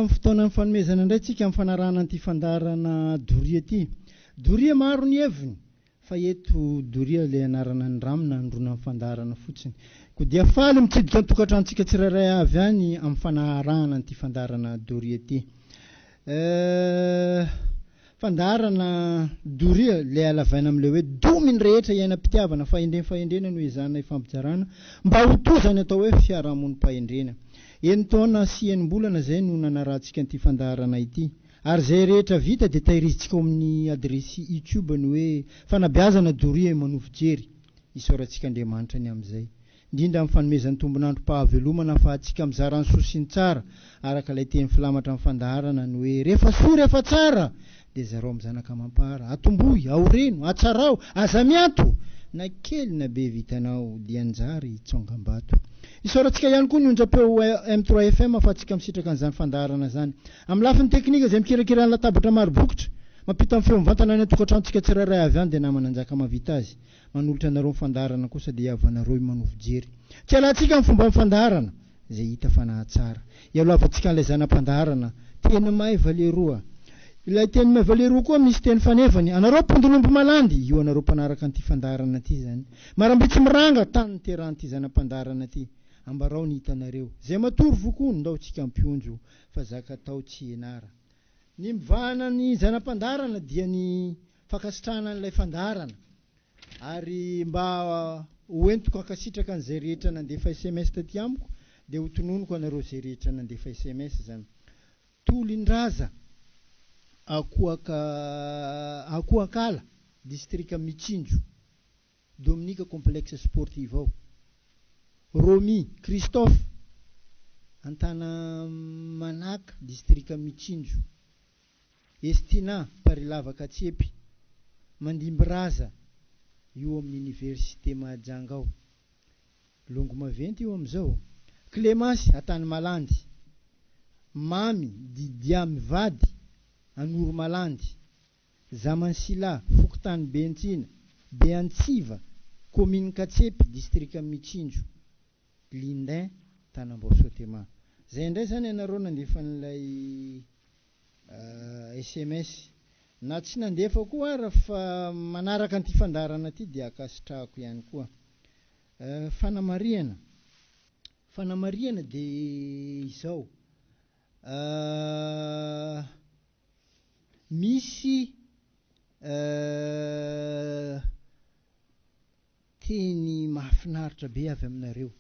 Amin'ny fotoanan'ny fanomezana indray tsika amin'ny fanarahana an'ity fandaharana doria ity. Doria maro ny heviny fa eto doria ilay anarana nindramina hanondroana ny fandaharana fotsiny. Koa dia faly mitsidika ny tokantranontsika tsirairay avy any amin'ny fanarahana an'ity fandaharana doria ity. Eh, fandaharana doria ilay halavaina amin'ilay hoe domy ny rehetra hiainam-pitiavana, fahendrena fahendrena no ezahana hifampijarana mba ho toa izany atao hoe fiarahamonim-pahendrena. Enin-taona sy enim-bolana izay no nanarahantsika an'ity fandaharana ity. Ary izay rehetra vita dia tahirizintsika ao amin'ny adiresy YouTube ny hoe Fanabeazana doria manovo jery. Isaorantsika Andriamanitra ny amin'izay. Indrindra amin'ny fanomezany tombon'androm-pahavelomana ahafahantsika mizara ny soa sy ny tsara, araka ilay teny filamatra amin'ny fandaharana ny hoe rehefa soa rehefa tsara dia zarao amin'ny zanaka amam-para. Atombohy, aoreno, atsarao, aza miato! Na kely na be vitanao dia anjary tsongambato. Isaorantsika ihany koa ny onjam-peo M3 FM ahafahantsika misitraka an'izany fandaharana izany. Amin'ny lafiny teknika izay mikirakira ny latabatra maro bokotra, mampita ny feo mivantana any an-tokantranontsika tsirairay avy any dia namana Njaka mahavita azy. Manolotra anareo ny fandaharana kosa dia havanareo i Manovo Jery. Tsy ialantsika amin'ny fomban'ny fandaharana izay hita fa nahatsara. Ialohavantsika an'ilay zana-pandaharana, teny maiva leroa. Ilay teny maiva leroa koa misy teny fanevany, anareo mpandolomby malandy, io anareo mpanaraka an'ity fandaharana ity izany. Marambitsy miranga, tany niterahan'ity zana-pandaharana ity. Ambarao ny hitanareo. Izay matory voky hono, ndao tsika hampionjo, fa zaka atao tsy ianara. Ny mivahana ny zana-pandaharana dia ny fankasitrahana an'ilay fandaharana. Ary mba ho entiko hankasitraka an'izay rehetra nandefa sms taty amiko dia ho tononiko anareo izay rehetra nandefa sms izany. Tolindraza, Akoaka Akoakala, distrika Mitsinjo. Dominique Complexe Sportif ao. Romy Christophe, Antanamanaka, distrika Mitsinjo. Estina, Parilava Katsepy, Mandimbiraza, io amin'ny Oniversite Mahajanga ao. Longo maventy io amin'izao. Clémence, Antanimalandy. Mamy, Didia mivady, Anoromalandy. Zamansila, fokontany Bentsina, Beantsiva, kaominina Katsepy, distrikan'i Mitsinjo, Lindin, Tanambao Sotema. Zay indray zany ianareo nandefa an'ilay sms. Na tsy nandefa koa ara fa manaraka an'ity fandaharana ity dia ankasitrahako ihany koa. Fanamarihana, fanamarihana dia izao. Misy teny mahafinaritra be avy aminareo.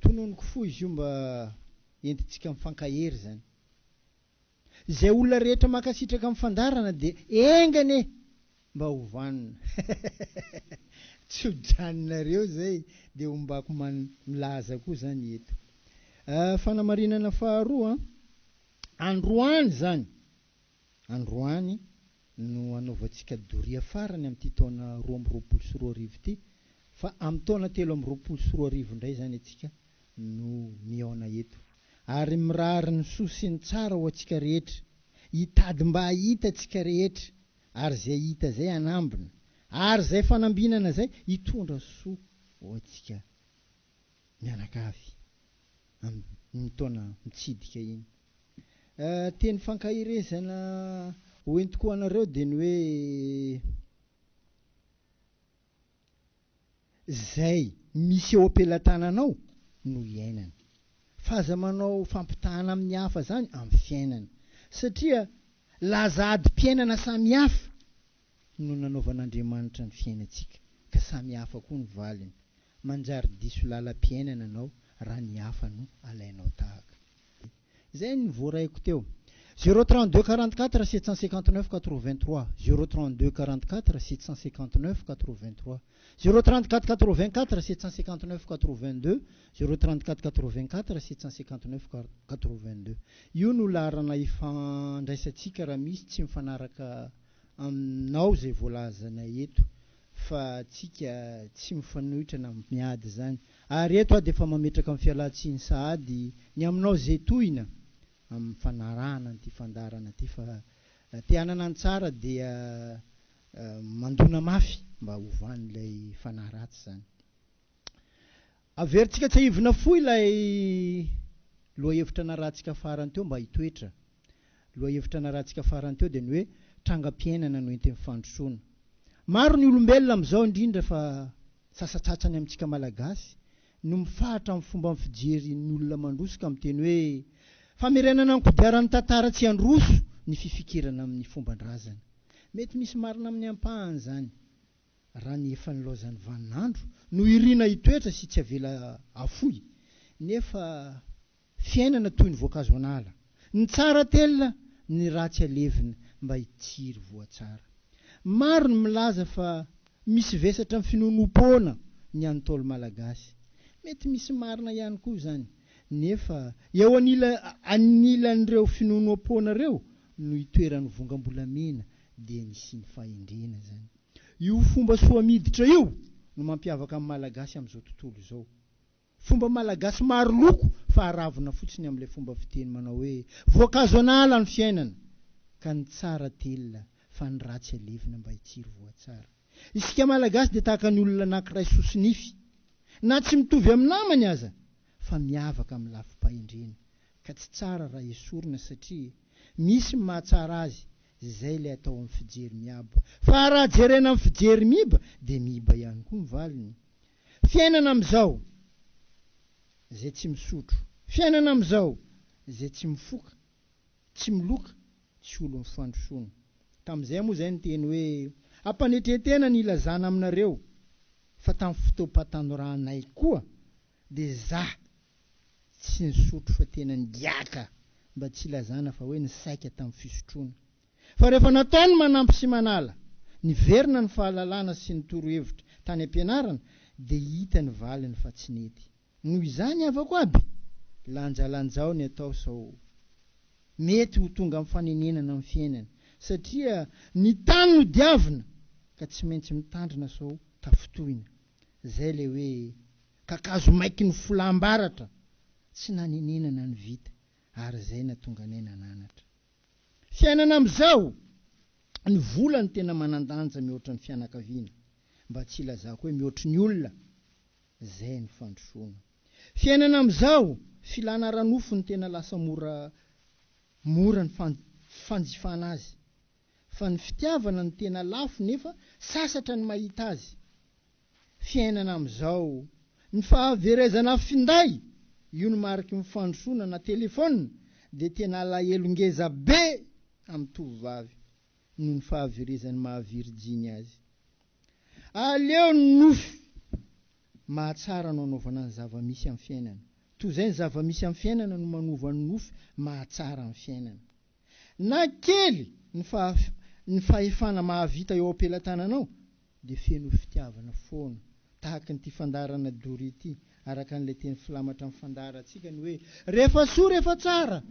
Tononiko fohy izy io mba entintsika mifankahery izany. Izay olona rehetra mankasitraka amin'ny fandaharana dia enga anie mba ho vanona. Tso-dranonareo izay dia ombako milaza koa izany eto. Fanamarinana faharoa, Androany izany, androany no hanaovantsika doria farany amin'ity taona 2022 ity, fa amin'ny taona 2023 indray izany antsika no mihaona eto. Ary mirary ny soa sy ny tsara ho antsika rehetra, hitady mba hahita antsika rehetra, ary izay hita izay hanambina, ary izay fanambinana izay hitondra soa ho antsika mianakavy amin'ny taona mitsidika iny. Teny fankaherezana ho entiko ho anareo dia ny hoe izay misy eo am-pelatananao no iainana. Fa aza manao fampitahana amin'ny hafa izany amin'ny fiainana. Satria laza adim-piainana samihafa no nanaovan'Andriamanitra ny fiainantsika ka samy hafa koa ny valiny. Manjary diso lalam-piainana anao raha ny hafa no alainao tahaka. Izay ny voaraiko teo. Zéro 32 44 759 83 zéro 32 44 759 83 zéro 34 84 759 82 zéro 34 84 759 82 Io no laharana ifandraisantsika raha misy tsy mifanaraka aminao izay voalazanay eto fa tsika tsy mifanohitra na miady izany. Ary eto aho dia efa mametraka ny fialan-tsiny sahady ny aminao izay tohina amin'ny fanarahana an'ity fandaharana ity fa te hanana ny tsara dia mandona mafy mba hovan'ilay fanahy ratsy izany. Averintsika tsiahivina fohy ilay. Lohahevitra narahantsika farany teo mba hitoetra. Lohahevitra narahantsika farany teo dia ny hoe trangam-piainana no entin'ny fandrosoana. Maro ny olombelona amin'izao indrindra fa sasatsasany amintsika Malagasy no mifahatra amin'ny fomba fijery ny olona mandroso ka miteny hoe famerenana ny kodiaran'ny tantara tsy handroso ny fifikirana amin'ny fomban-drazana. Mety misy marina amin'ny ampahany izany raha ny efa nilaozan'ny vaninandro no irina hitoetra sy tsy avela hafoy nefa Fiainana toy ny voankazo an'ala. Ny tsara atelina, ny ratsy alevina mba hitsiry voa tsara. Maro ny milaza fa misy vesatra ny finoanoam-poana ny an'ny Ntaolo Malagasy. Mety misy marina ihany koa izany. Nefa eo anila anilan'ireo finoanoam-poana ireo no itoeran'ny vongam-bolamena dia ny siny fahendrena izany. Io fomba soa miditra io no mampiavaka ny Malagasy amin'izao tontolo izao. Fomba malagasy maro loko fa aravona fotsiny amin'ilay fomba fiteny manao hoe voankazo an'ala ny fiainana ka ny tsara telina fa ny ratsy alevina mba hitsiry voa tsara. Isika malagasy dia tahaka ny olona anankiray soso-nify na tsy mitovy amin'ny namany aza fa miavaka amin'ny lafim-pahendrena ka tsy tsara raha esorina satria misy ny mahatsara azy izay ilay atao amin'ny fijery miabo fa raha jerena amin'ny fijery miiba dia miiba ihany koa ny valiny. Fiainana amin'izao, izay tsy misotro. Fiainana amin'izao, izay tsy mifoka, tsy miloka, tsy olon'ny fandrosoana. Tamin'izay moa izay niteny hoe, Ampanetren-tena ny hilazana aminareo fa tamin'ny fotoam-pahatanoranay koa dia za tsy nisotro fa tena nigiaka mba tsy hilazana fa hoe nisaika tamin'ny fisotroana. Fa rehefa natao ny manampy sy manala, niverina ny fahalalana sy ny torohevitra tany am-pianarana dia hita ny valiny fa tsy nety. Noho izany havako aby, lanjalanjao ny atao sao mety ho tonga amin'ny fanenenana amin'ny fiainana satria ny tany no diavina ka tsy maintsy mitandrina sao tafintohina. Izay ilay hoe kakazo maiky ny folam-baratra tsy nanenenana ny vita ary izay natonga anay nananatra. Fiainana amin'izao, ny vola no tena manan-danja mihoatra ny fianakaviana, mba tsy hilazako hoe mihoatry ny olona, izay ny fandrosoana. Fiainana amin'izao, filana ara-nofo no tena lasa mora mora ny fanjifana azy, fa ny fitiavana no tena lafo nefa sasatra ny mahita azy. Fiainana amin'izao, ny fahaverezana finday, io no mariky ny fandrosoana na telephone, dia tena alahelo ngeza be amin'ny tovovavy noho ny fahaverezan'ny maha virjiny azy. Aleo ny nofy mahatsara no anaovana ny zava-misy amin'ny fiainana, toy izay ny zava-misy amin'ny fiainana no manova ny nofy mahatsara ny fiainana. Na kely ny ny fahefana mahavita eo am-pelatananao dia feno fitiavana foana. Tahaka an'ity fandaharana doria ity, araka an'ilay teny filamatra amin'ny fandaharantsika ny hoe rehefa soa rehefa tsara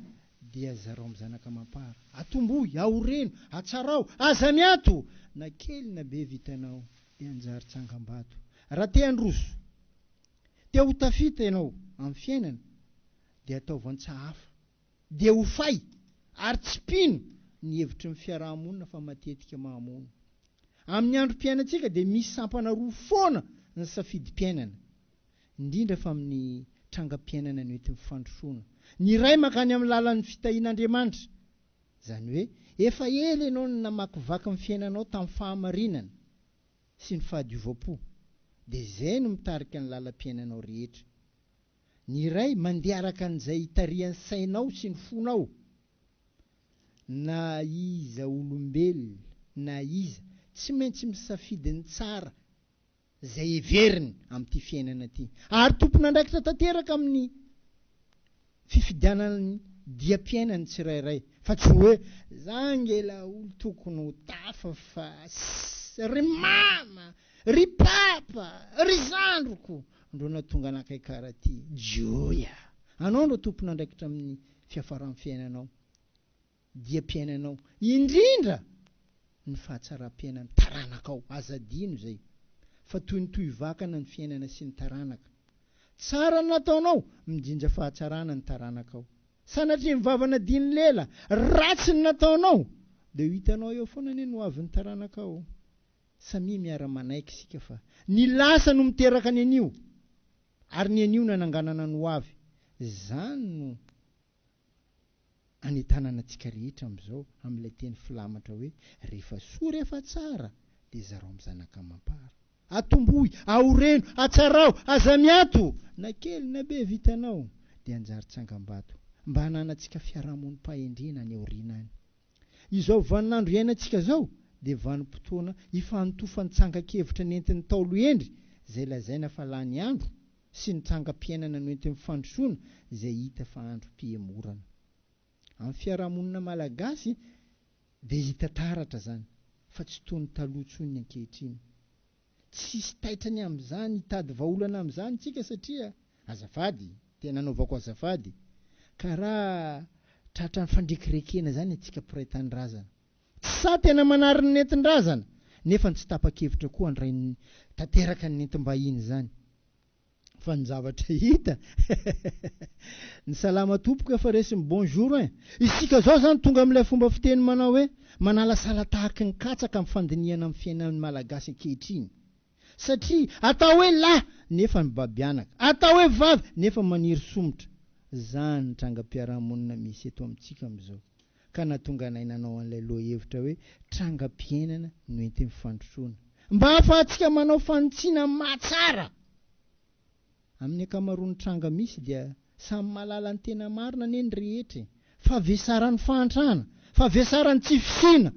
dia zarao amin'ny zanaka amam-para. Atombohy, aoreno, atsarao, aza miato! Na kely na be vitanao dia hanjary tsangambato. Raha te handroso, te ho tafita ianao amin'ny fiainana dia ataovy an-tsahafa. dia ho fay ary tsy mpino ny hevitry ny fiaraha-monina fa matetika mahamono. Amin'ny androm-piainantsika dia misy sampana roa foana ny safidim-piainana, indrindra fa amin'ny trangam-piainana noentin'ny fandrosoana. Ny iray mankany amin'ny lalan'ny fitahian'Andriamanitra, izany hoe efa ela ianao no namakivaky ny fiainanao tamin'ny fahamarinana sy ny fahadiovam-po, dia izay no mitarika ny lalam-piainanao rehetra. Ny iray mandeha araka an'izay itarihan'ny sainao sy ny fonao. Na iza olombelona na iza, tsy maintsy misafidy ny tsara izay heveriny amin'ity fiainana ity. Ary tompon'andraikitra tanteraka amin'ny fifidianana ny diam-piainany tsirairay. Fa tsy hoe, za ange laolo tokony ho tafa fa ry mama, Ry papa, ry zandriko, ndro natonga anakay kara ty, joia! Anao ndro tompon'andraikitra amin'ny fiafaran'ny fiainanao, diam-piainanao, indrindra ny fahatsaram-piainan'ny taranakao, aza adino izay, fa toy ny tohivakana ny fiainana sy ny taranaka. Tsara ny nataonao, mijinja fahatsarana ny taranakao. Sanatria ny vava nadin'ny lela, ratsy ny nataonao, dia ho hitanao eo foana anie ny hoavin'ny taranakao. Samia miara-manaiky isika fa ny lasa no miteraka ny anio ary ny anio no ananganana ny ho avy. Izany no. Anentanana antsika rehetra amin'izao amin'ilay teny filamatra hoe rehefa soa rehefa tsara dia zarao amin'ny zanaka amam-para. Atombohy, aoreno, atsarao, aza miato! Na kely na be vitanao dia hanjary tsangambato mba hananantsika fiarahamonim-pahendrena any aoriana any. Izao vaninandro iainantsika izao dia vanim-potoana ifantofan'ny tsangan-kevitra nentin'ny Ntaolo hendry izay lazaina fa lany andro sy ny trangam-piainana noentin'ny fandrosoana izay hita fa androm-pihemorana. Amin'ny fiarahamonina malagasy dia hita taratra izany fa tsy toy ny taloha intsony ny ankehitriny. Tsisy taitra ny amin'izany hitady vahaolana amin'izany isika satria, azafady, tena anaovako azafady, karaha tratran'ny fandrekirekena izany antsika mpiray tanindrazana. Tsy sahy tena manary ny nentin-drazana nefa ny tsy tapa-kevitra koa handray ny tanteraka ny nentim-bahiny izany. Fa ny zavatra hita Ny salama tompoko efa resin'ny bonjour ein! Isika zao zany tonga amin'ilay fomba fiteny manao hoe manalasala tahaky ny katsaka amin'ny fandinihana amin'ny fiainan'ny Malagasy ankehitriny. Satria atao hoe lahy nefa mibaby anaka, atao hoe vavy nefa maniry somotra. Zany ny trangam-piarahamonina misy eto amintsika amin'izao. Ka nahatonga anay nanao an'ilay lohahevitra hoe trangam-piainana no entin'ny fandrosoana. Mba hahafahantsika manao fanitsiana amin'ny mahatsara! Amin'ny ankamaroan'ny tranga misy dia samy mahalala ny tena marina anie ny rehetra e! Fa vesaran'ny fahantrana, fa vesaran'ny tsy fisiana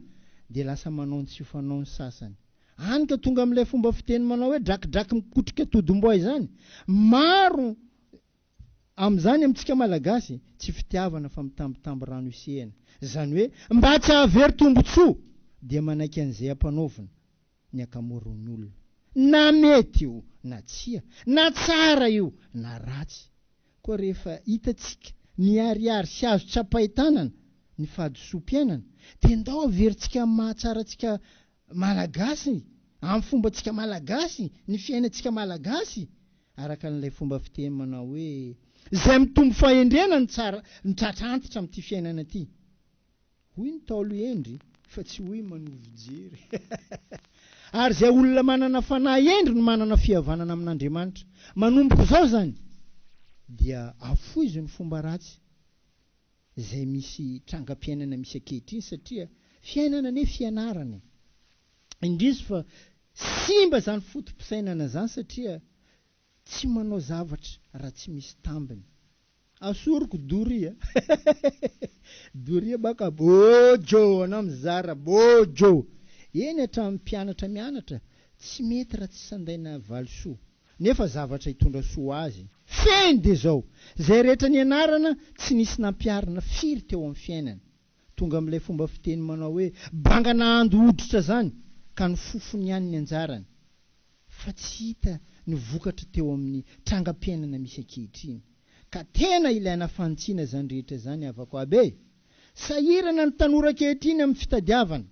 dia lasa manao ny tsy ho fanao ny sasany. Any ka tonga amin'ilay fomba fiteny manao hoe drakidraky mikotrika todim-boay izany. Maro amin'izany amintsika Malagasy, tsy fitiavana fa mitambitamby rano isehana. Izany hoe mba tsy hahavery tombotsoa dia manaiky an'izay ampanaovina ny ankamoron'ny olona. Na mety io na tsia, na tsara io na ratsy. Koa rehefa hitantsika miharihary sy azo tsapain-tanana ny fahadisoam-piainana dia ndao averintsika amin'ny mahatsara antsika Malagasy, amin'ny fombantsika Malagasy, ny fiainantsika Malagasy, araka an'ilay fomba fiteny manao hoe, izay mitombo fahendrena no tsara, no tratra antitra amin'ity fiainana ity. Hoy ny Ntaolo hendry fa tsy hoy manovo jery. Ary izay olona manana fanahy hendry no manana fihavanana amin'Andriamanitra. Manomboka izao izany dia afoizo ny fomba ratsy. izay misy trangam-piainana misy ankehitriny satria fiainana anie fianarana e! Indrisy fa simba izany foto-pisainana izany satria tsy manao zavatra raha tsy misy tambiny. Asoriko doria doria baka bôjô anao mizara bôjô! Eny hatramin'ny mpianatra mianatra tsy mety raha tsy sandaina valisoa. Nefa zavatra hitondra soa ho azy. Fehiny dia izao, izay rehetra nianarana tsy nisy nampiharina firy teo amin'ny fiainana. Tonga amin'ilay fomba fiteny manao hoe banga nahando hoditra izany ka ny fofony ihany ny anjarany. Fa tsy hita ny vokatra teo amin'ny trangam-piainana misy ankehitriny. Ka tena ilaina fanitsiana izany rehetra izany havako aby e! Sahirana ny tanora ankehitriny amin'ny fitadiavana,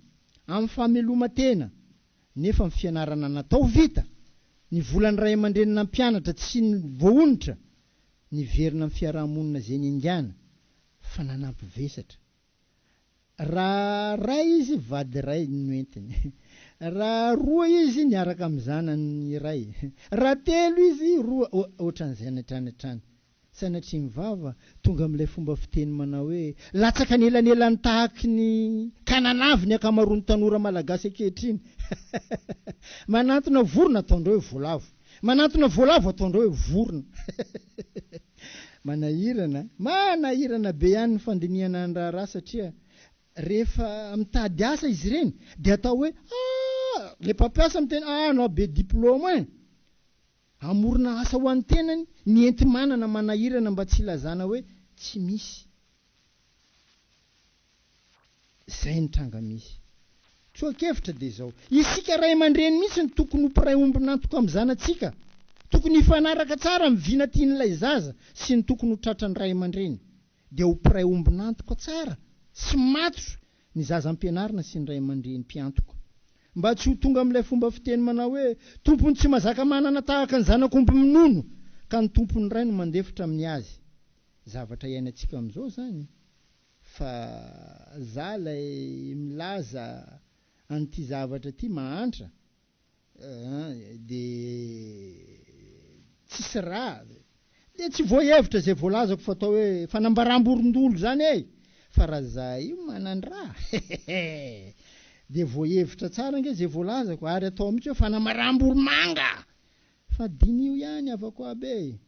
amin'ny fameloman-tena, nefa ny fianarana natao vita, ny volan'ny ray aman-dreny nampianatra tsy voahonitra, niverina amin'ny fiaraha-monina izay niaingàna fa nanampy vesatra. Raha ray izy, vady iray no entiny. Raha roa izy, niaraka amin'ny zanany iray. Raha telo izy, roa, ohatran'izay hatrany hatrany. Sanatria ny vava, tonga amin'ilay fomba fiteny manao hoe, latsaka anelanelan'ny tahaky ny kananavy ny ankamaroan'ny tanora malagasy ankehitriny. Manantona vorona ataondreo hoe voalavo. Manantona voalavo ataondreo hoe vorona. Manahirana, manahirana be ihany ny fandinihana ny raharaha satria rehefa mitady asa izy ireny dia atao hoe, ah, ilay mpampiasa miteny, ah, anao be diplôme e. Hamorona asa ho an'ny tenany ny enti-manana manahirana mba tsy hilazana hoe tsy misy. Izay ny tranga misy. Tsoa-kevitra dia izao, isika ray aman-dreny mihitsy no tokony ho mpiray ombon'antoka amin'ny zanatsika. Tokony hifanaraka tsara amin'ny vina tian'ilay zaza sy ny tokony ho tratran'ny ray aman-dreny. Dia ho mpiray ombon'antoka tsara sy matotra ny zaza ampianarina sy ny ray aman-dreny mpiantoka. Mba tsy ho tonga amin'ilay fomba fiteny manao hoe, Tompony tsy mazaka manana tahaka ny zanak'omby minono, ka ny tompony iray no mandefitra amin'ny azy. Zavatra iainantsika amin'izao izany, fa za ilay milaza an'ity zavatra ity mahantra, dia tsisy raha, dia tsy voahevitra izay voalazako fa atao hoe fanambaram-borondolo izany e! Fa raha za io manan-draha hehehe dia voahevitra tsara ange ze voalazako ary atao mihitsy hoe fanamaram-boromanga! Fa diniho ihany havako aby e!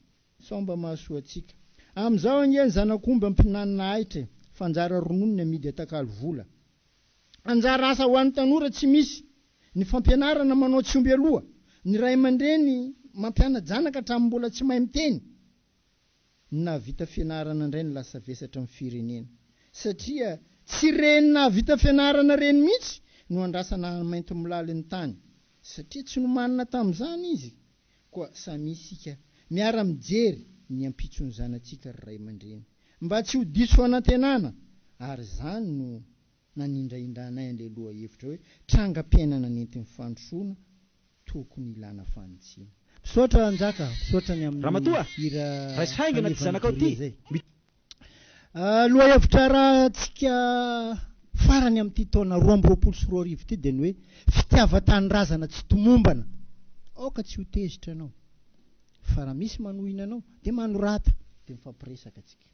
Sao mba mahasoa antsika. Amin'izao ange ny zanak'omby ampinanina ahitra e! Fa anjara ronono ny amidy atakalo vola. Anjara asa ho an'ny tanora tsy misy. Ny fampianarana manao tsy omby aloha. Ny ray aman-dreny mampiana-janaka hatramin'ny mbola tsy mahay miteny. Ny nahavita fianarana indray no lasa vesatra amin'ny firenena. Satria tsy ireny nahavita fianarana ireny mihitsy no andrasana hamaintimolaly ny tany. Satria tsy nomanina tamin'izany izy. Koa samia isika miara-mijery ny ampitson'ny zanatsika ry ray aman-dreny. Mba tsy ho diso fanantenana. Ary izany no nanindrahindranay an'ilay lohahevitra hoe trangam-piainana nentin'ny fandrosoana tokony ilana fanitsiana. Misaotra Njaka, misaotra ny amin'ny Ramatoa, hira raiso haingana ity fanevan'i zanakao Doria ity. izay. Lohahevitra arahantsika farany amin'ity taona 2022 ity dia ny hoe fitiavan-tanindrazana tsy tomombana. Aoka tsy ho tezitra ianao fa raha misy manohina anao dia manorata dia mifampiresaka tsika.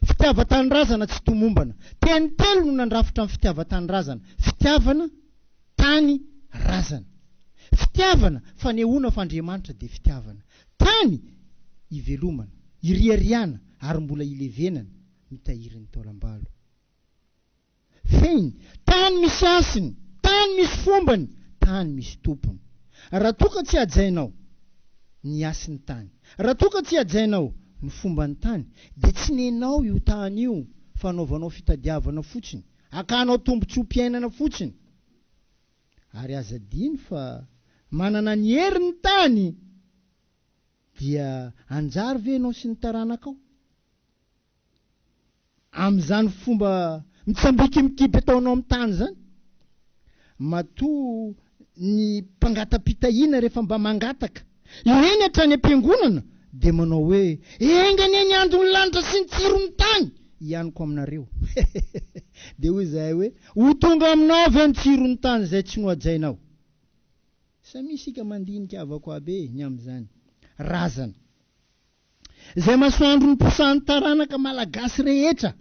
Fitiavan-tanindrazana tsy tomombana. Teny telo no nandrafitra ny fitiavan-tanindrazana, fitiavana, tany, razana. Fitiavana, fanehoana fa Andriamanitra dia fitiavana. Tany, ivelomana, iriariana ary mbola ilevenana, mitahiry ny taolambalo. Fehiny, tany misy hasiny, tany misy fombany, tany misy tompony. Raha toa ka tsy hajainao ny hasin'ny tany, raha toa ka tsy hajainao ny fomban'ny tany, dia tsy nenao io tany io fa anaovanao fitadiavana fotsiny, akanao tombontsoam-piainana fotsiny. Ary aza adino fa manana ny hery ny tany, dia hanjary ve ianao sy ny taranakao? Amin'izany fomba mitsambiki-mikipy ataonao amin'ny tany izany, matoa ny mpangata-pitahiana rehefa mba mangataka, ireny hatrany am-piangonana dia manao hoe, Enga anie ny andon'ny lanitra sy ny tsiron'ny tany hianiko aminareo. Dia hoy izahay hoe, Ho tonga aminao ve ny tsiron'ny tany izay tsy nohajainao? Samia isika mandinika havako aby e, ny amin'izany. Razana. Izay masoandro niposahan'ny taranaka malagasy rehetra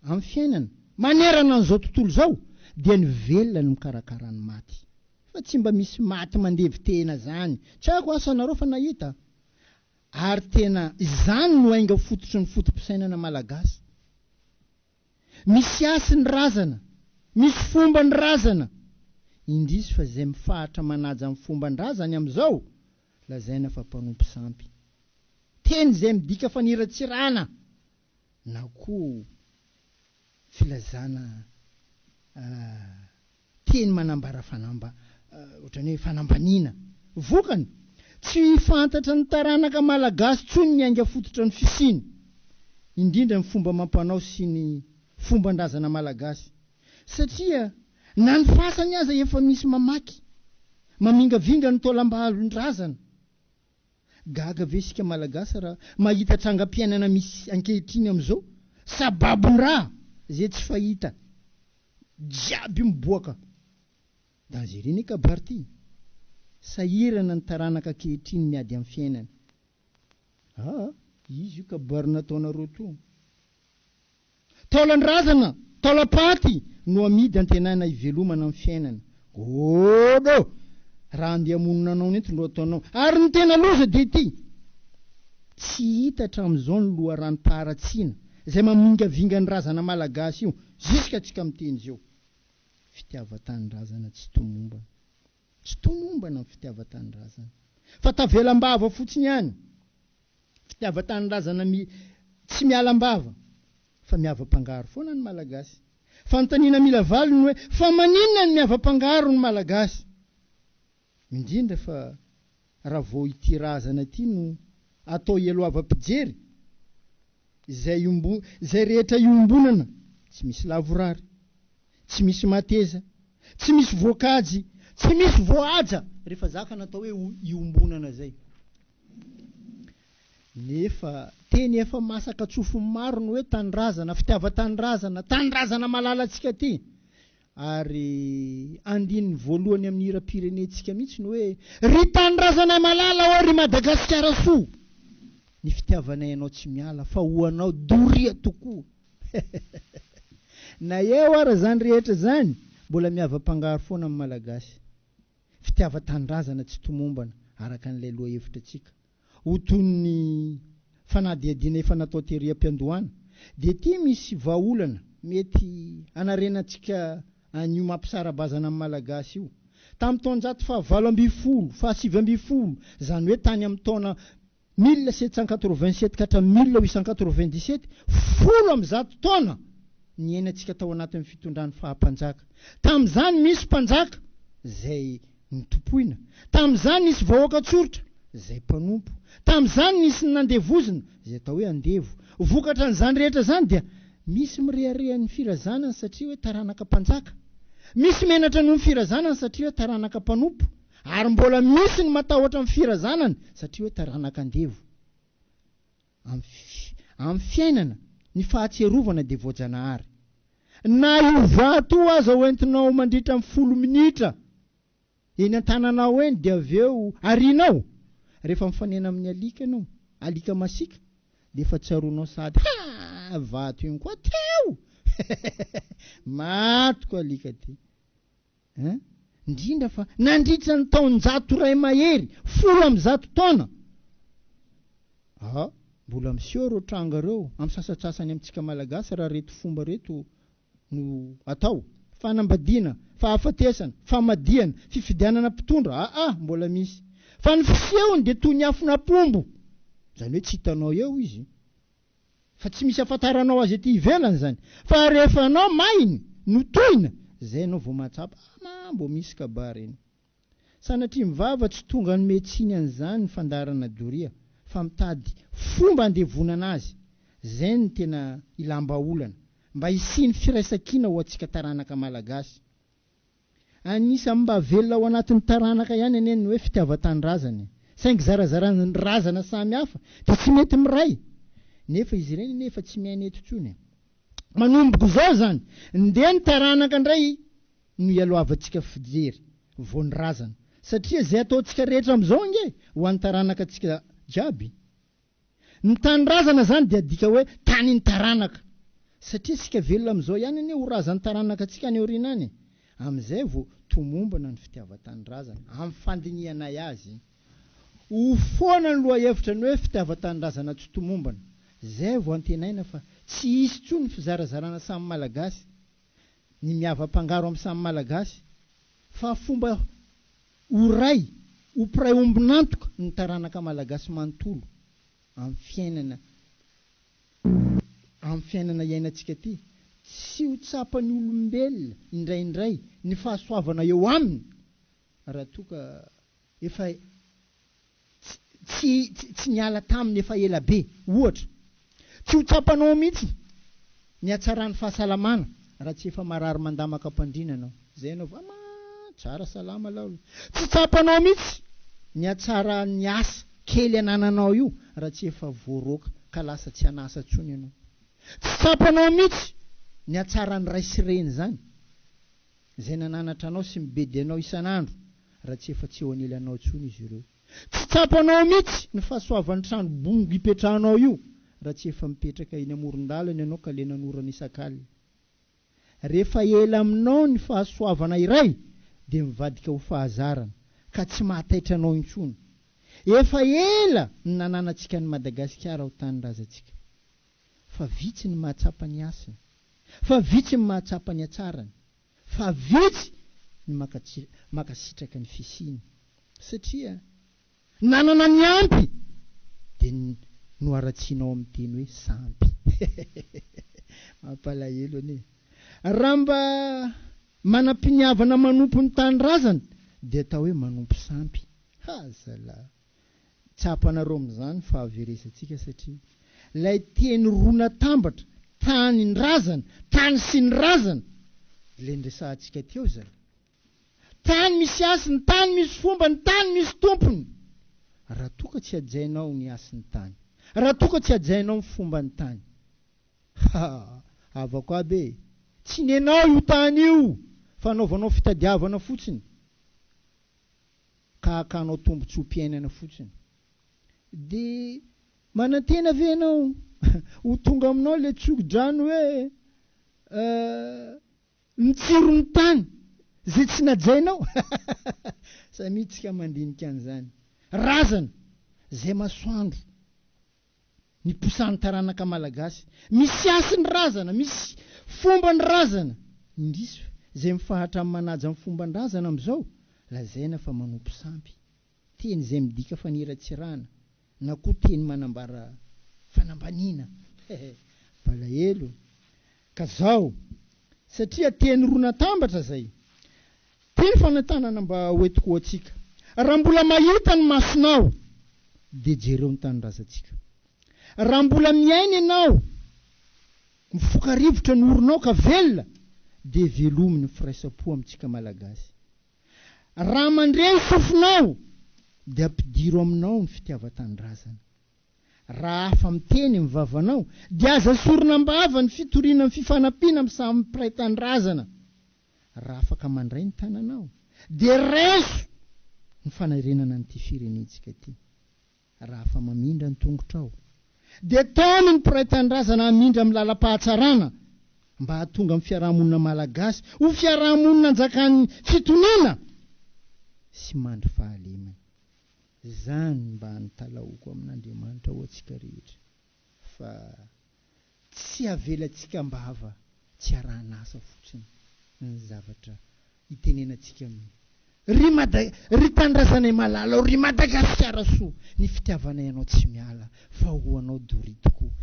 amin'ny fiainana manerana an'izao tontolo izao dia ny velona no mikarakara ny maty. Fa tsy mba misy maty mandevin-tena izany. Tsy haiko asa nareo fa nahita. Ary tena izany no ainga fototry ny foto-pisainana malagasy. Misy hasy ny razana, misy fomba ny razana. Indrisy fa izay mifahatra manaja ny fomban-drazany amin'izao Lazaina fa mpanompo sampy. Teny izay midika faniratsirana na koa filazana teny manambara fanamba ohatran'ny hoe fanambaniana. Vokany, tsy fantatra ny taranaka malagasy intsony ny ainga fototra ny fisiany, indrindra ny fomba amam-panao sy ny fomban-drazana malagasy. Satria na ny fasany aza efa misy mamaky, mamingavinga ny taolam-balon-drazana. Gaga ve isika Malagasy raha mahita trangam-piainana misy ankehitriny amin'izao? Sababon-draha izay tsy fahita jiaby miboaka. Dangereux ny kabary ty. Sahirana ny taranaka ankehitriny miady amin'ny fiainana. Aa, izy io kabary nataonareo to. Taolan-drazana, taolam-paty no amidy antenaina hivelomana amin'ny fiainana. Godo! Raha andeha hamonona anao nenty no ataonao. Ary ny tena loza dia ity, tsy hita hatramin'izao ny loharanom-paharatsiana izay mamingavinga ny razana malagasy io jusqu'à tsika miteny izao. Fitiavan-tanindrazana tsy tomombana. Tsy tomombana ny fitiavan-tanindrazana. Fa tavela am-bava fotsiny ihany. Fitiavan-tanindrazana mi tsy miala am-bava fa miava-pangaro foana ny Malagasy. Fanontaniana mila valiny hoe fa maninona no miava-pangaro ny Malagasy? Indrindra fa raha vao ity razana ity no atao eloavam-pijery, izay iombo izay rehetra iombonana, tsy misy lavorary, tsy misy mateza, tsy misy voakajy, tsy misy voahaja rehefa zaka natao hoe iombonana zay. Nefa teny efa masaka tsofin'ny maro ny hoe tanindrazana, fitiavan-tanindrazana, tanindrazana malalantsika ty. Ary andininy voalohany amin'ny hiram-pirenentsika mihitsy ny hoe Ry tanindrazanay malala ô ry Madagasikara soa! Ny fitiavanay anao tsy miala fa ho anao doria tokoa. Na eo ara izany rehetra izany, mbola miava-pangaro foana ny Malagasy. Fitiavan-tanindrazana tsy tomombana araka an'ilay lohahevitra antsika. Ho toy ny fanadihadiana efa natao tery am-piandohana, dia ity misy vahaolana mety hanarenantsika an'io mampisara-bazana ny Malagasy io. Tamin'ny taonjato faha-18, faha-19, izany hoe tany amin'ny taona 1787 ka hatramin'ny 1897, 110 taona niainantsika tao anatin'ny fitondran'ny faha-mpanjaka. Tamin'izany misy mpanjaka izay notompoina. Tamin'izany nisy vahoaka tsortra izay mpanompo. Tamin'izany nisy ny nandevozina izay atao hoe andevo. Vokatra an'izany rehetra izany dia misy mirehareha ny firazanany satria hoe taranaka mpanjaka. Misy menatra noho ny firazanany satria hoe taranaka mpanompo. Ary mbola misy ny matahotra ny firazanany satria hoe taranaka andevo. Amin'ny fiainana, ny fahatsiarovana dia voajanahary. Na io vato io aza hoentinao mandritra ny folo minitra eny an-tananao eny dia avy eo arianao, rehefa mifanena amin'ny alika ianao, alika masiaka, dia efa tsaroanao sahady, ha! Vato iny koa teo! Matiko alika ty. Hein? Indrindra fa nandritra ny taonjato iray mahery, 110 taona. Ah, mbola miseho ireo tranga ireo amin'ny sasantsasany amintsika Malagasy raha ireto fomba ireto no atao. Fanambadiana, fahafatesana, famadihana, fifidianana mpitondra, aa, mbola misy. Fa ny fisehony dia toy ny afon'apombo. Izany hoe tsy hitanao eo izy. Fa tsy misy afantaranao azy ety ivelany izany. Fa rehefa anao mainy no tohina, zay ianao vao mahatsapa, ah mbo misy kabary iny. Sanatria ny vava tsy tonga hanome tsiny an'izany ny fandaharana doria, fa mitady fomba handevonana azy. Zay no tena ilam-bahaolana, mba hisian'ny firaisankina ho antsika taranaka Malagasy. Anisan'ny mba velona ao anatin'ny taranaka ihany anie ny hoe fitiavan-tanindrazana e. Saingy zarazaran'ny razana samy hafa dia tsy mety miray. Nefa izy ireny anie efa tsy miaina eto intsony e. Manomboka izao izany, ndeha ny taranaka indray no ialohavantsika fijery vao ny razana. Satria izay ataontsika rehetra amin'izao ange ho an'ny taranaka antsika jiaby. Ny tanindrazana izany dia adika hoe tanin'ny taranaka. Satria isika velona amin'izao ihany anie ho razan'ny taranaka antsika any aoriana any e. Amin'izay vao tomombana ny fitiavan-tanindrazana, amin'ny fandinihanay azy. Ho foana ny lohahevitra ny hoe fitiavan-tanindrazana tsy tomombana. Izay vao antenaina fa tsy hisy intsony ny fizarazarana samy Malagasy, ny miava-pangaro amin'ny samy Malagasy, fa fomba Ho ray, ho mpiray ombon'antoka ny taranaka malagasy manontolo amin'ny fiainana amin'ny fiainana iainantsika ity. Tsy ho tsapan'ny olombelona indraindray ny fahasoavana eo aminy raha toa ka efa tsy tsy niala taminy efa ela be. Ohatra, tsy ho tsapanao mihitsy ny hatsaran'ny fahasalamana raha tsy efa marary mandamaka am-pandriana ianao. Izay ianao vao, ama, tsara salama laolo. Tsy tsapanao mihitsy ny hatsaran'ny asa kely anananao io raha tsy efa voaroaka ka lasa tsy an'asa intsony ianao. Tsy tsapanao mihitsy ny hatsaran'ny ray sy reny izany. Izay nananatra anao sy mibedy anao isan'andro raha tsy efa tsy eo anilanao intsony izy ireo. Tsy tsapanao mihitsy ny fahasoavan'ny trano bongo ipetrahanao io raha tsy efa mipetraka eny amoron-dalana ianao ka lenan'orana isak'alina. Rehefa ela aminao ny fahasoavana iray dia mivadika ho fahazarana ka tsy mahataitra anao intsony. Efa ela no nananantsika an'i Madagasikara ho tanindrazantsika. Fa vitsy ny mahatsapa ny hasiny. Fa vitsy ny mahatsapa ny hatsarany. Fa vitsy ny mankasitraka ny fisiany. Satria nanana ny ampy dia noharatsianao amin'ny teny hoe sampy. Mampalahelo anie. Raha mba manam-piniavana manompo ny tanindrazana dia atao hoe manompo sampy. Ha zalahy. Tsapanareo amin'izany fahaverezantsika satria ilay teny roa natambatra, tanindrazana, tany sy ny razana, ilay niresahantsika teo izany. Tany misy hasiny, tany misy fombany, tany misy tompony. Raha toa ka tsy hajainao ny hasin'ny tany, raha toa ka tsy hajainao ny fomban'ny tany, ha, havako aby e, tsy nenao io tany io fa anaovanao fitadiavana fotsiny. ka hakanao tombotsoam-piainana fotsiny. Dia manantena ve ianao ho tonga aminao ilay tsodrano hoe Ny tsiron'ny tany izay tsy najainao. Samia tsika mandinika an'izany. Razana izay masoandro niposahan'ny taranaka malagasy. Misy hasiny razana, misy fomba ny razana. Indrisy fa izay mifahatra amin'ny manaja ny fomban-drazana amin'izao, lazaina fa manompo sampy. Teny izay midika faniratsirana na koa teny manambara fanambaniana. Hehe. Mpalahelo. Ka zao, satria teny roa natambatra zay, teny fanentanana mba ho entiko ho antsika. Raha mbola mahita ny masonao, dia jereo ny tanindrazantsika. Raha mbola miaina ianao, mifoka rivotra ny oronao ka velona, dia velomy ny firaisam-po amintsika Malagasy. Raha mandre ny sofinao, dia ampidiro aminao ny fitiavan-tanindrazana. Raha afa miteny ny vavanao, dia aza sorona am-bava ny fitoriana ny fifanampiana amin'ny samy mpiray tanindrazana. Raha afaka mandray ny tananao, dia raiso ny fanarenana an'ity firenentsika ity. Raha afa-mamindra ny tongotrao, dia taomy ny mpiray tanindrazana hamindra amin'ny lalam-pahatsarana mba hahatonga ny fiarahamonina malagasy ho fiarahamonina anjakan'ny fitoniana sy mandry fahalemana. Izany mba nitalahoako amin'Andriamanitra ho antsika rehetra fa tsy avelantsika am-bava tsy arahan'asa fotsiny ny zavatra itenenantsika amin'ny Ry Mada ry tanindrazanay malala ô ry Madagasikara soa ny fitiavanay anao tsy miala fa ho anao doria tokoa.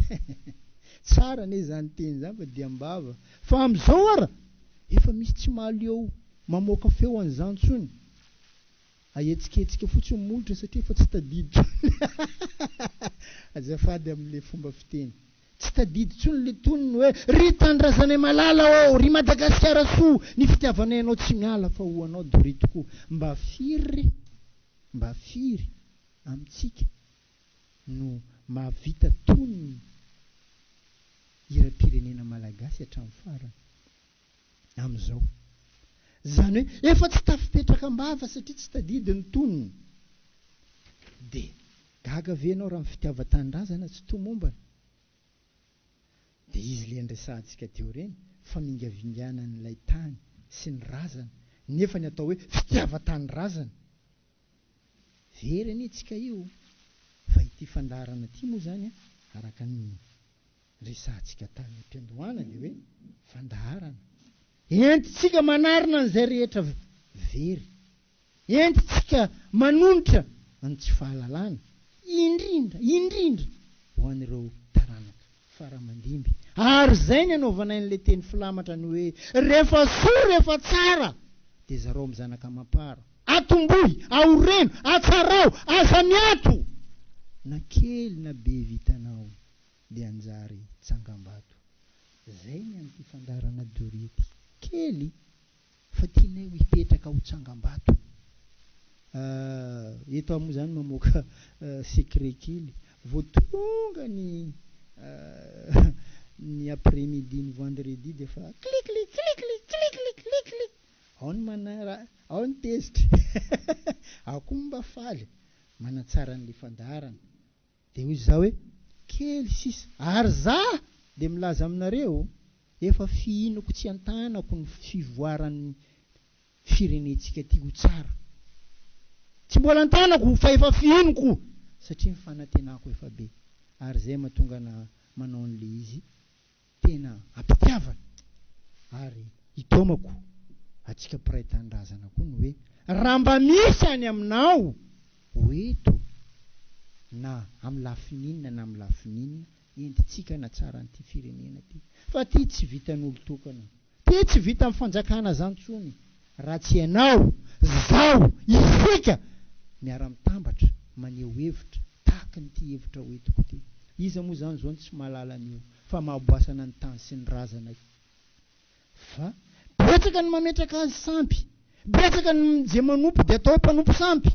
Tsara anie izany teny izany fa dia am-bava fa amin'izao ara efa misy tsy mahaleo mamoaka feo an'izany intsony. Ahetsiketsika fotsiny ny molotra satria efa tsy tadidy intsony. Azafady amin'ilay fomba fiteny. Tsy tadidy intsony ilay tonony hoe, Ry tanindrazanay malala ô, ry Madagasikara soa, ny fitiavanay anao tsy miala fa ho anao doria tokoa. Mba firy re, mba firy amintsika no mahavita tonony hiram-pirenena malagasy hatramin'ny farany? amin'izao. Izany hoe efa tsy tafipetraka am-bava satria tsy tadidy ny tonony. Dia gaga ve ianao raha ny fitiavan-tanindrazana tsy tomombana? Dia izy ilay niresahantsika teo ireny, famingavingana an'ilay tany sy ny razana, nefa ny atao hoe fitiavan-tanindrazana. Very anie tsika io, fa ity fandaharana ity moa izany araka ny resahantsika tany am-piandohana dia hoe fandaharana. Entintsika manarina an'izay rehetra very. Entintsika manonitra ny tsy fahalalana, indrindra, indrindra ho an'ireo taranaka fara aman-dimby. Ary izay ny anaovanay an'ilay teny filamatra ny hoe rehefa soa, rehefa tsara dia zarao amin'ny zanaka amam-para. Atombohy, aoreno, atsarao, aza miato! Na kely na be vitanao. dia hanjary tsangambato. Zay ny an'ity fandaharana doria ity. Kely fa tianay ho hipetraka ho tsangambato. Eto aho moa zany mamoaka secret kely. Vao tonga ny ny après midi ny vendredi dia efa klikli klikli klikli klikli. Ao ny manara, ao ny tezitra. Ao koa mba faly manatsara an'ilay fandaharana. Dia hoy izaho hoe, Kely sisa. Ary za dia milaza aminareo, efa fihinako tsy an-tanako ny fivoaran'ny firenentsika ity ho tsara. Tsy mbola an-tanako fa efa fihinoko satria ny fanantenako efa be. Ary izay mahatonga ana manao an'ilay izy tena am-pitiavana ary itaomako antsika mpiray tanindrazana koa ny hoe raha mba misy any aminao ho eto na amin'ny lafiny inona na amin'ny lafiny inona entintsika hanatsara an'ity firenena ity fa ity tsy vitan'olon-tokana ity tsy vitan'ny fanjakana zany tsony raha tsy ianao, zaho, isika miara-mitambatra maneho hevitra tahaka an'ity hevitra hoentiko ity. Iza moa izany izao no tsy mahalala an'io fa mahaboasana ny tany sy ny razana io? Fa betsaka ny mametraka azy sampy, betsaka ny izay manompo dia atao hoe mpanompo sampy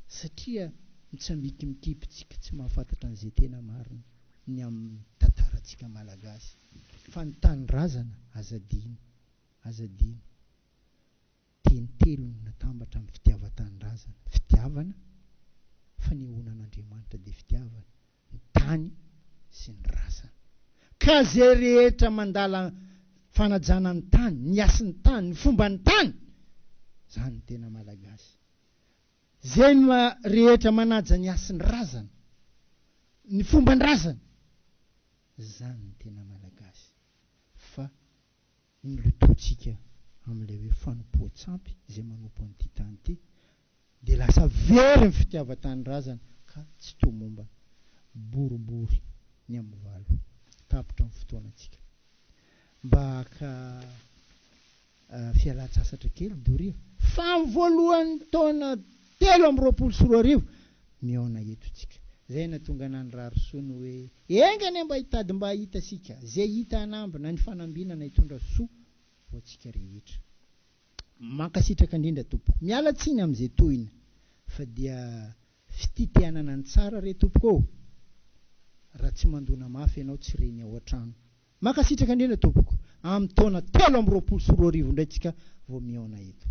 satria mitsambiki mikipy tsika tsy mahafantatra an'izay tena marina ny amin'ny tantarantsika malagasy fa ny tanindrazana aza adino. Aza adino, teny telo no natambatra amin'ny fitiavan-tanindrazana, fitiavana, fanehoana an'Andriamanitra dia fitiavana, ny tany sy ny razana. Ka izay rehetra mandala Fanajana ny tany, ny hasin'ny tany, ny fomban'ny tany! Zany ny tena Malagasy. Zay rehetra manaja ny hasin'ny razana, ny fomban-drazana, zany ny tena Malagasy. Fa ny lotointsika amin'ilay hoe fanompoan-tsampy izay manompo an'ity tany ity dia lasa very ny fitiavan-tanindrazana ka tsy tomombana. Boribory ny amin'ny valo. Tapitra ny fotoanantsika. Mba haka fialan-tsasatra kely doria fa ny voalohan'ny taona 2023 mihaona eto tsika. Zay nahatonga anah nirary soa ny hoe enga anie mba hitady mba hahita isika zay hita hanambina ny fanambinana hitondra soa ho antsika rehetra. Mankasitraka indrindra tompoko. Miala tsiny amin'izay tohina fa dia fitia te hanana ny tsara re tompoko ô! Raha tsy mandona mafy ianao tsy reny ao an-trano. Mankasitraka indrindra tompoko. Amin'ny taona 2023 indray tsika vao mihaona eto.